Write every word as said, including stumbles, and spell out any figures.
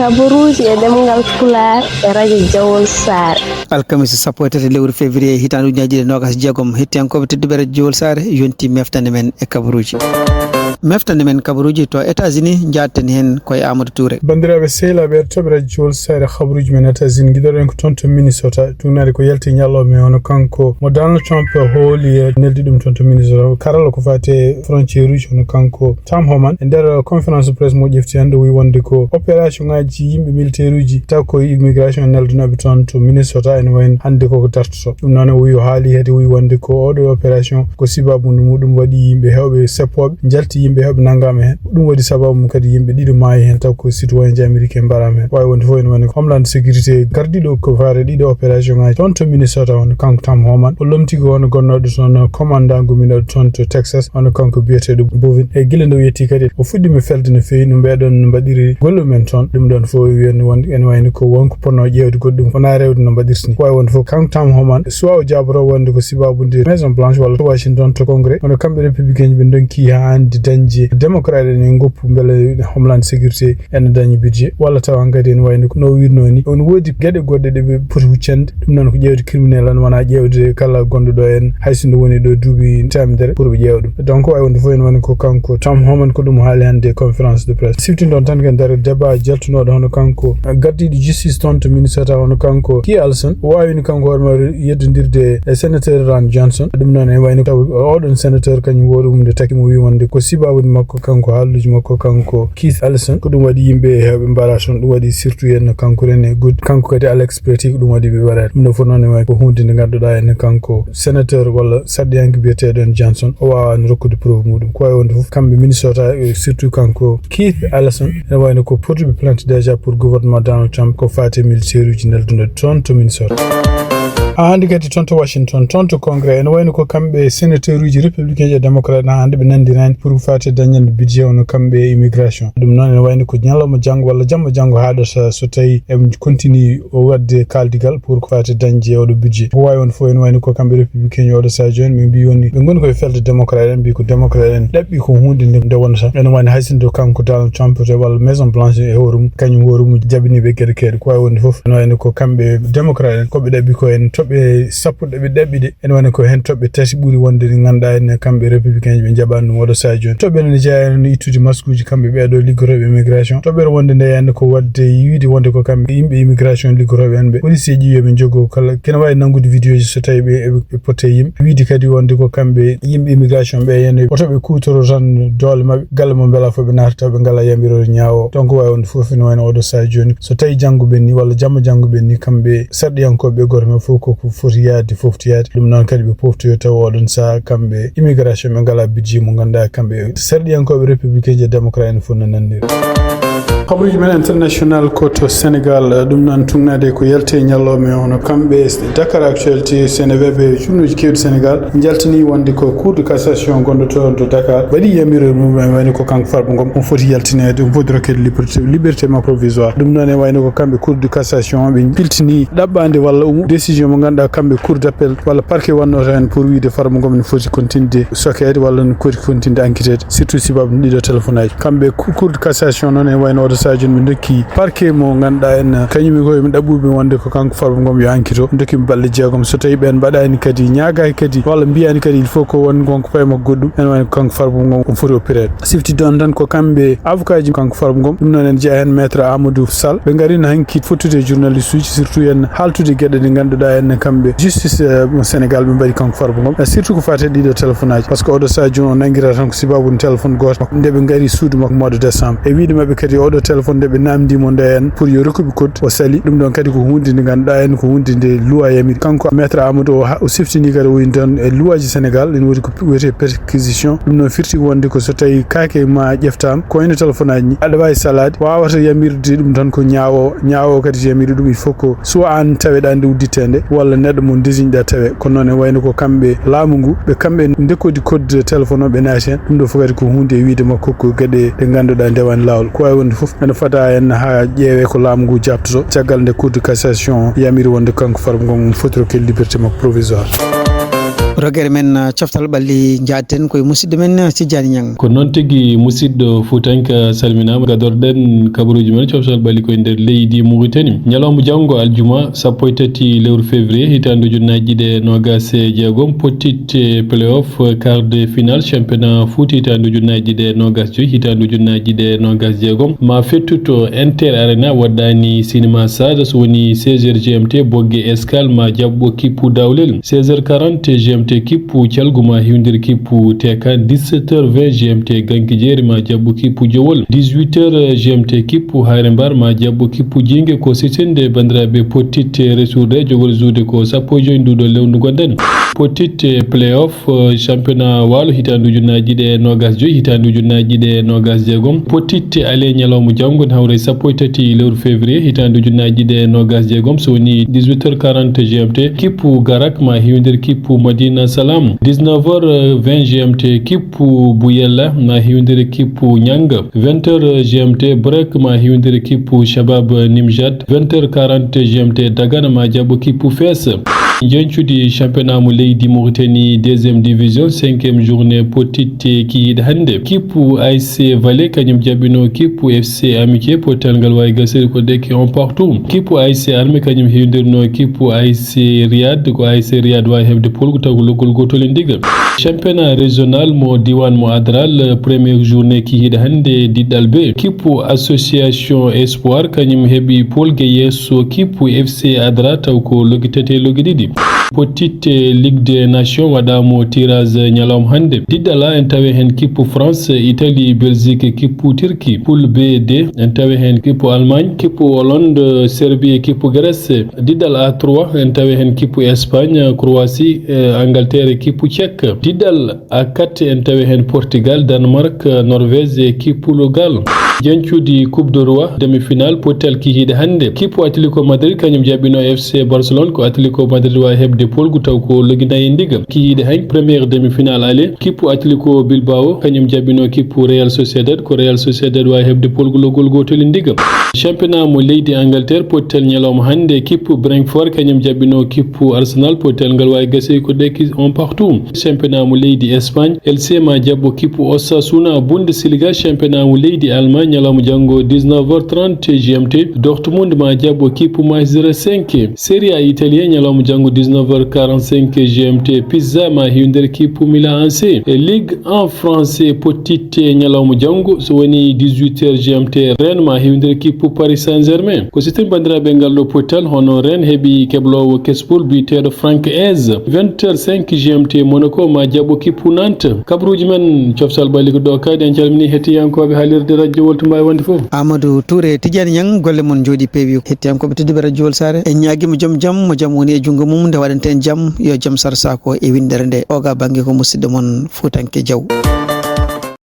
Kabaruuji e ɗemngal Pulaar e radio Jawol Saare. Alkamisa sappo e tati lewru février hitaande ujunaaji ɗiɗi e noogas e jeegom, hettiyankooɓe tedduɓe radio Jawol Saare, yonti meftande men e kabaruuji. Meftande men kabaruuji to États-Unis, njaatten heen koye Amadou Touré. Banndiraaɓe sehilaaɓe heɗotooɓe radio Jawol Saare, kabaruuji men États-Unis, ngiɗoɗen ko toon to Minnesota, tugnaade ko yalti ñalawma e hono kanko mo Donald Trump hooli e neldi ɗum toon to Minnesota. Karalla ko faati e frontière uji hono kanko Tom Homan, e nder conférence de presse mo ƴefti hannde, o wi wonde ko opération ngaji yimɓe militaire uji taw ko immigration neldunooɓe toon to Minnesota, ene wayi hannde koko dartoto. Ɗum noon o wi, o haali kadi, o wi wonde ko oɗo opération ko sibabu muɗum waɗi yimɓe heewɓe seppooɓe njalti, yimɓe heewɓe nanngaama heen. Ɗum waɗi sababu mum kadi yimɓe ɗiɗo maayi heen taw ko citoyen ji américain mbaɗaama heen. Waawi wonde fof ene woni Homeland Sécurité gardiiɗo ko faati ɗiɗo opération ngaji toon to Minnesota, hono kanko Tom Homan. O lomti ko hono gonnooɗo toon commandant gominoɗo toon to Texas, hono kanko biyeteeɗo Bovin. E gila nde o yetti kadi, o fuɗɗiima felde no feewi no mbeɗon mbaɗiri golle men toon. Ɗum ɗoon fof wiyani wonde ene wayno ko wonko ponno ƴeewde goɗɗum, wonaa rewde no mbaɗirta ni. Waawi wonde fof kanko Tom Homan, soit o jaaboto wonde ko sibabude Maison Blanche walla to Washington to Congrès, kono kamɓe républicain ɓe ndonki haa hannde dañde démocrate en e ngoppu mbele Homeland Sécurité ene dañi budget, walla tawa hankadi ene wayno no o wirno ni, on woodi geɗe goɗɗe ɗe ɓe poti huccande. Ɗum noon ko ƴeewde criminel tan, wonaa ƴeewde kala gonɗo ɗo en, hay so nde woni ɗo duuɓi teemedere pour ɓe ƴeewa ɗum. Donc, waawi wonde fof ene woni ko kanko Tom Homan ko ɗum haali hannde e conférence de presse. Siftinɗon tan ko e nder débat jaltunooɗo hono kanko gardiiɗo justice toon to Minnesota, hono kanko Keith Ellison, o waawino kanko hoore mum yeddondirde e sénateur Ron Johnson. Ɗum noon ene wayno taw oɗon sénateur kañum hoore mum nde taki mo wi wonde ko sibabude makko kanko haalluuji makko kanko Keith Ellison, ko ɗum waɗi yimɓe heewɓe mbaɗa toon, ɗum waɗi surtout henna kanko Rene Good, kanko kadi Alex Perti, ko ɗum waɗi ɓe mbaɗa. Ɗum ɗo fof noon ene wayi ko huunde nde ngannduɗaa ene kanko sénateur walla sarɗiyanke biyeteeɗo en Johnson, o waawaani rokkude preuve muɗum. Ko wayi wonde fof kamɓe Minnesota, e surtout kanko Keith Ellison, ene wayno ko portuɓe plainte déjà pour gouvernement Donald Trump ko faati e militaire uji neldunoɗi toon to Minnesota. Haa hannde kadi toon to Washington, toon to Congrès, ene wayno ko kamɓe sénateur uji républicain e démocrate haa hannde ɓe nanndiraani pour ko faati e dañande budget o no kamɓe e immigration. Ɗum noon ene wayno ko ñalawma janngo walla jamma janngo haaɗata so tawi eɓe continue o waɗde kaaldigal pour ko faati e dañde oɗo budget. Ko waawi wonde fof ene wayno ko kamɓe républicain oɗo sahaa jooni ɓe mbi woni ɓe ngoni koye felde démocrate en, mbi ko démocrate en ɗaɓɓi ko huunde nde, nde wonata. Ene wayno hay sinno kanko Donald Trump te walla Maison Blanche e hoore mum, kañum hoore mum jaɓaniiɓe geɗe keewɗe. Ko waawi wonde fof ene wayno ko kamɓe démocrate en ko ɓe ɗaɓɓi ko en toɓɓe sappo ɗe ɓe ɗaɓɓi ɗe. Ene wayno ko heen toɓɓe tati ɓuri wonde ɗe ngannduɗaa en kamɓe républicain ɓe njaɓaani ɗum oɗo sahaa jooni. Toɓɓere nde jeyaa heen ittude maskuuji kamɓe ɓeeɗo liggotooɓe immigration. Toɓɓere wonde nde heen ko waɗde yiide wonde ko kamɓe yimɓe immigration liggotooɓe en ɓe. Police ji yo ɓe njogo kala kene waawi nanngude vidéo ji so tawi ɓe eɓe, ɓe potte yimɓe. Wiide kadi wonde ko kamɓe yimɓe immigration ɓe heen oto ɓe kuutoro tan doole maɓɓe. Galle mo mbela fof ɓe naata taw ɓe ngalaa yamiroore ñaawo. Donc waawi wonde fof ene wayno oɗo sahaa jooni. So tawi janngo ɓenni walla jamma janngo ɓenni kamɓe sarɗiyankooɓe ɓe gooto men fof koko foti yaade fof to yaade. Ɗum noon kadi ɓe poftoyo tawa oɗon sahaa kamɓe immigration ɓe ngalaa budget mo ngannduɗaa kamɓe sarɗiyankooɓe républicain je démocrate en fof no nanndiri. Habaruuji men international ko to Sénégal, ɗum noon tugnaade ko yalti e ñalawma e hono kamɓe Dakar Actualité, Seneweb e journaux ji keewɗi Sénégal njaltini wonde ko Cour de cassation gonɗo toon to Dakar waɗi yamiroore mum e wayno ko kanko Farba Ngom on foti yaltineede, on foti rokkeede liberté, liberté ma provisoire. Ɗum noon e wayno ko kamɓe Cour de cassation ɓe piltini ɗaɓɓaande walla umu décision mo ngannduɗaa kamɓe Cour d'appel walla parquet wannoo heen pour wiide Farba Ngom ne foti continde sokeede walla ne foti continde enquêteede, surtout sababu ɗiɗo téléphone aji. Kamɓe Cour de cassation noon e wayno oɗo sahaa jooni ɓe ndokki parquet mo ngannduɗaa en kañum e koye mum ɗaɓɓuɓe wonde ko kanko Farba Ngom yo enquête o, ndokki ɓe balɗe jeegom. So tawi ɓeen mbaɗaani kadi, ñaagaaki kadi walla mbiyaani kadi il faut ko won gonka paye makko goɗɗum, ene wayno ko kanko Farba Ngom on foti oppereede. Sifti ɗon tan ko kamɓe avocat ji kanko Farba Ngom. Ɗum noon ene jeyaa heen maître Amadou Sall. Ɓe ngarino hanki fottude e journaliste uji, surtout en haaltude geɗe ɗe ngannduɗaa en kamɓe justice, eh, mo Sénégal ɓe mbaɗi kanko Farba Ngom. Eh, surtout ko faati e ɗiɗo téléphone aji. Par ce que oɗo sahaa jooni o nanngiraa tan ko sababu téléphone gooto makko nde ɓe ngari suudu makko mois de décembre. E wiide maɓɓe kadi oɗo téléphone nde ɓe naamndii mo nde en pour yo rokkuɓe code o sali. Ɗum ɗon kadi ko huunde nde ngannduɗaa en ko huunde nde loi yamiri. Kanko maître Amadou o ha-, o siftini kadi o woni tan e loi ji Sénégal ene woodi ko wiyetee perquisition. Ɗum noon firti wonde ko so tawi kaake ma ƴeftaama, ko wayno téléphone aji ni, aɗa waawi salaade, waawata yamirde ɗum tan ko ñaawo, ñaawo kadi so yamiri ɗum, il faut ko soit aan taweɗaa nde udditee nde, walla neɗɗo mo désigneɗaa tawe. Kono noon e wayno ko kamɓe laamu ngu, ɓe kamɓe ndekkodi code téléphone o ɓe naati heen. Ɗum ɗo fof kadi ko huunde e wiide makko ko geɗe ɗe ngannduɗaa ndewaani laawol. Ko waawi wonde fof ene fada heen haa ƴeewee ko laamu ngu jaabtoto. Caggal nde Cour de cassation yamiri wonde kanko Farba Ngom foti rokkeede liberté makko provisoire. Rogere men, uh, coftal ɓalli, njaaten koye musidɗo men, uh, Tijjani Ñang. Ko noon tigi, musidɗo Fuutanka, salminaama. Gadorɗen kabaruuji men coftal ɓalli koye nder leydi Mauritanie. Ñalawma janngo aljuma, sappo e tati lewru février, hitaande ujunnaaji ɗiɗi e noogaas e jeegom, pottitte playoff, quart de finale championnat Fuuta, hitaande ujunnaaji ɗiɗi e noogaas joyi, hitaande ujunnaaji ɗiɗi e noogaas jeegom, ma fettuto Inter Arena, waɗɗaani Cinéma Sada, so woni seize heures G M T, Bogue Escale ma jaɓɓo kippu Dawlel. Seize heures quarante G M T kippu Calgu ma hiwdir kippu Tekan. Dix-sept heures vingt G M T Ganki Jeeri ma jaɓɓo kippu Jowol. Dix-huit heures G M T kippu Hayre Mbar ma jaɓɓo kippu Jinge. Ko sesinde banndiraaɓe pottitte retour ɗe, jogori juude ko sappo e joyi nduɗo lewru ndu ngonɗen. Pottitte playoff, eh, championnat Waalo hitaande ujunnaaji ɗiɗi e noogaas joyi, hitaande ujunnaaji ɗiɗi e noogaas jeegom. Pottitte aller ñalawma janngo ne hawra e sappo e tati lewru février hitaande ujunnaaji ɗiɗi e noogaas jeegom, so woni dix-huit heures quarante G M T. Kippu Garak ma hiwdir kippu Madina Salam. Dix-neuf heures vingt G M T, kippu Buyella ma hiwdir kippu Ñanga. Vingt heures G M T, Brek ma hiwdir kippu Shabab Nimjat. Vingt heures quarante G M T, Dagana ma jaɓɓo kippu Fees. Njeñcudi championnat mo leydi Mauritanie, deuxième division, cinquième journée, pottitte kihiiɗe hannde. Kippu A S C Vallée, kañum jaɓɓino kippu F C Amitié, pottal ngal waawi gasiri ko ɗeke un partout. Kippu A S C Armée, kañum hewndirno kippu A S C Riyad, ko A S C Riyad waawi heɓde polgu, taw ko loggol gootol e ndiga. Championnat régional mo diiwaan mo Adral, première journée kihiiɗe hannde, diɗɗal B. Kippu Association Espoir, kañum heɓi polge yeeso kippu F C Adra, taw ko loggi tati e loggi ɗiɗi. Pottitte Ligue des Nations waɗaamo tirage ñalawma hannde. Diɗɗal A, en tawi heen kippu France, Italie, Belgique, kippu Turquie. Poule B deux, en tawi heen kippu Allemagne, kippu Hollande, Serbie, kippu Grèce. Diɗɗal A trois, en tawi heen kippu Espagne, Croatie, eh, Angleterre, kippu Tchèque. Diɗɗal A quatre, en tawi heen Portugal, Danemark, Norvège e kippu Lugal. Jeñcuudi Coupe de Roi, demi-finale, pottal kihiiɗe hannde. Kippu Atlético Madrid, kañum jaɓɓino F C Barcelone, ko Atlético Madrid waawi heɓde polgu, taw ko loggi nayi e ndiga. Kihiiɗe heen, première demi-finale aller, kippu Atlético Bilbao, kañum jaɓɓino kippu Real Sociedad, ko Real Sociedad waawi heɓde polgu, loggol gootol e ndiga. Championnat mo leydi Angleterre, pottal ñalawma hannde, kippu Brentford, kañum jaɓɓino kippu Arsenal, pottal ngal waawi gasde ko ɗeke un partout. Championnat mo leydi Espagne, Elche ma jaɓɓo kippu Osasuna. Bundesliga, championnat mo leydi Allemagne, ñalawma janngo, dix-neuf heures trente G M T, Dortmund ma jaɓɓo kippu Manchester cinq. Serie A italien, ñalawma janngo, dix-neuf heures quarante-cinq G M T, Pisa ma hiwdir kippu Milan A C. E Ligue un français, pottitte ñalawma janngo, so woni dix-huit heures G M T, Rennes ma hiwdir kippu Paris Saint-Germain. Ko siftori banndiraaɓe ngal ɗo pottal, hono Rennes heɓi kebloowo Kespol biyeteeɗo Franck Eze. Vingt heures cinq G M T, Monaco ma jaɓɓo kippu Nantes. Kabaruuji men, coftal ɓalli ko ɗo kadi. En calminii hettiyankooɓe haalirde radio Woltu Mbawi wonde fof. Amadou Touré, Tidiane Niang, golle mon njooɗi peewi. Hettiyankooɓe tedduɓe radio Wolsaare, en ñaagiima joom jam, mo jam woni e junngo mum, nde waɗanten jam, yo jam sar saako e winndere nde. Oga bannge ko musidɗo mon Fuutanke Diaw.